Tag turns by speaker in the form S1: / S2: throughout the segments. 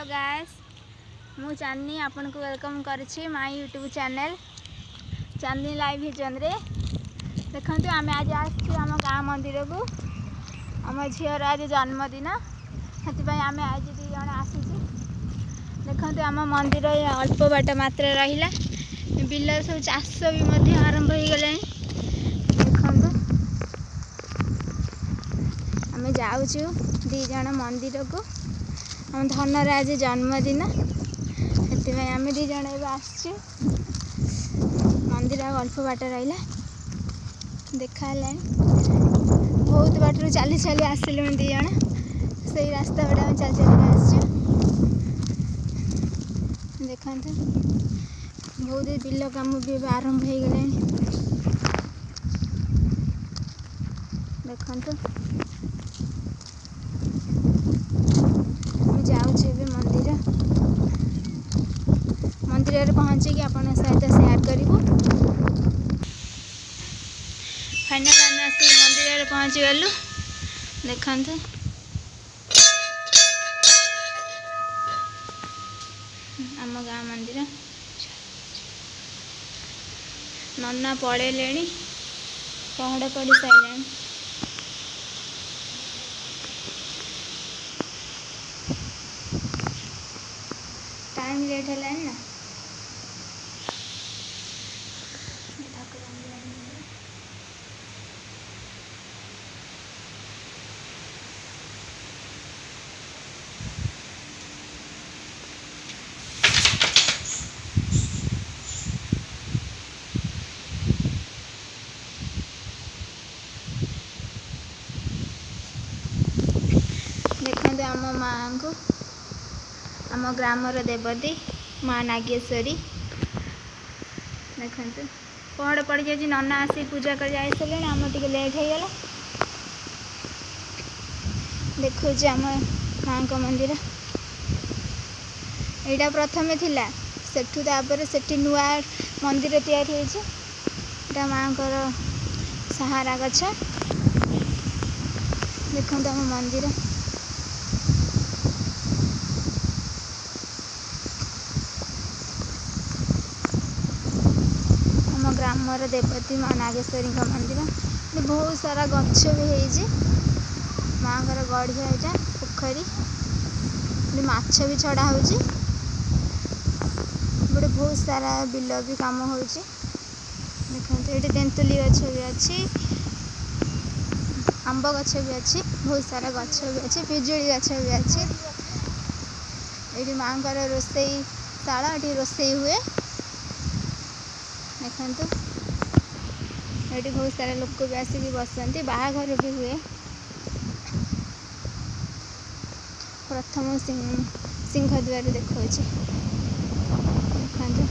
S1: Hello ଗାଏସ୍, ମୁଁ ଚାନ୍ଦିନୀ ଆପଣଙ୍କୁ welcome କରୁଛି my YouTube channel Chandini live ଭିଜନରେ। ଦେଖନ୍ତୁ, ଆମେ ଆଜି ଆସିଛୁ ଆମ ଗାଁ ମନ୍ଦିରକୁ। ଆମ ଝିଅର ଆଜି ଜନ୍ମଦିନ, ସେଥିପାଇଁ ଆମେ ଆଜି 2 ଜଣ ଆସିଛୁ। ଦେଖନ୍ତୁ, ଆମ ମନ୍ଦିର ଅଳ୍ପ ବାଟ ମାତ୍ର ରହିଲା। ବିଲରେ ସବୁ ଚାଷ ବି ମଧ୍ୟ ଆରମ୍ଭ ହେଇଗଲାଣି। ଦେଖନ୍ତୁ, ଆମେ ଯାଉଛୁ 2 ଜଣ ମନ୍ଦିରକୁ। ଆମ ଧନର ଆଜି ଜନ୍ମଦିନ, ସେଥିପାଇଁ ଆମେ 2 ଜଣ ଏବେ ଆସିଛୁ ମନ୍ଦିର। ଆଉ ଅଳ୍ପ ବାଟ ରହିଲା, ଦେଖା ହେଲାଣି। ବହୁତ ବାଟରୁ ଚାଲି ଚାଲି ଆସିଲୁଣି 2 ଜଣ। ସେଇ ରାସ୍ତା ବାଟେ ଆମେ ଚାଲି ଚାଲିକି ଆସିଛୁ। ଦେଖନ୍ତୁ, ବହୁତ ବିଲ କାମ ବି ଏବେ ଆରମ୍ଭ ହେଇଗଲାଣି। ଦେଖନ୍ତୁ, ଆମେ ଯାଉଛୁ ଏବେ ମନ୍ଦିର। ମନ୍ଦିରରେ ପହଞ୍ଚିକି ଆପଣଙ୍କ ସହିତ ସେୟାର କରିବୁ। ଫାଇନାଲ୍ ଆମେ ଆସିକି ମନ୍ଦିରରେ ପହଞ୍ଚିଗଲୁ। ଦେଖନ୍ତୁ, ଆମ ଗାଁ ମନ୍ଦିର। ନନା ପଳେଇଲେଣି, ପହଡ଼ ପଡ଼ି ସାରିଲାଣି। ଟାଇମ୍ ଲେଟ୍ ହେଲାଣି ନା। ଦେଖନ୍ତୁ ଆମ ମାଆଙ୍କୁ, ଆମ ଗ୍ରାମର ଦେବତୀ ମା ନାଗେଶ୍ୱରୀ। ଦେଖନ୍ତୁ, ପହଡ଼ ପଡ଼ିଯାଇଛି। ନନା ଆସି ପୂଜା କରି ଯାଇସାରିଲେଣି, ଆମର ଟିକେ ଲେଟ୍ ହେଇଗଲା। ଦେଖୁଛି ଆମ ମାଆଙ୍କ ମନ୍ଦିର। ଏଇଟା ପ୍ରଥମେ ଥିଲା ସେଠୁ, ତାପରେ ସେଠି ନୂଆ ମନ୍ଦିର ତିଆରି ହେଇଛି। ଏଇଟା ମାଆଙ୍କର ସାହାରା ଗଛ। ଦେଖନ୍ତୁ ଆମ ମନ୍ଦିର। ଆମ ଗ୍ରାମର ଦେବତୀ ମା ନାଗେଶ୍ୱରୀଙ୍କ ମନ୍ଦିର। ଏଠି ବହୁତ ସାରା ଗଛ ବି ହେଇଛି। ମାଆଙ୍କର ଗଢ଼ିଆ ଏଇଟା ପୋଖରୀ, ଏଠି ମାଛ ବି ଛଡ଼ା ହେଉଛି। ଏପଟେ ବହୁତ ସାରା ବିଲ ବି କାମ ହେଉଛି। ଦେଖନ୍ତୁ, ଏଠି ତେନ୍ତୁଲି ଗଛ ବି ଅଛି, ଆମ୍ବ ଗଛ ବି ଅଛି, ବହୁତ ସାରା ଗଛ ବି ଅଛି, ପିଜୁଳି ଗଛ ବି ଅଛି। ଏଇଠି ମାଆଙ୍କର ରୋଷେଇ ଶାଳ, ଏଠି ରୋଷେଇ ହୁଏ। ଦେଖନ୍ତୁ, ଏଠି ବହୁତ ସାରା ଲୋକ ବି ଆସିକି ବସନ୍ତି, ବାହାଘର ବି ହୁଏ। ପ୍ରଥମ ସିଂହଦ୍ୱାର ଦେଖାଉଛି। ଦେଖନ୍ତୁ,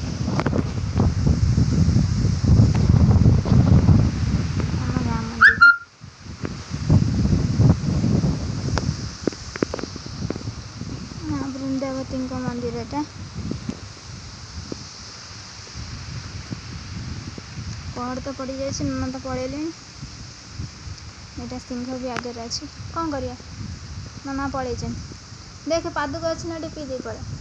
S1: ଆମ ଗାଁ ମନ୍ଦିର। ମା ବୃନ୍ଦାବତୀଙ୍କ ମନ୍ଦିରଟା। ପହଡ଼ ତ ପଡ଼ିଯାଇଛି, ନନା ତ ପଳେଇଲେଣି। ଏଇଟା ସିଂହ ବି ଆଗରେ ଅଛି। କ'ଣ କରିବା, ନନା ପଳେଇଛନ୍ତି। ଦେଖେ, ପାଦୁକ ଅଛି ନା, ଟିକେ ପିଇ ଦେଇ ପଳା।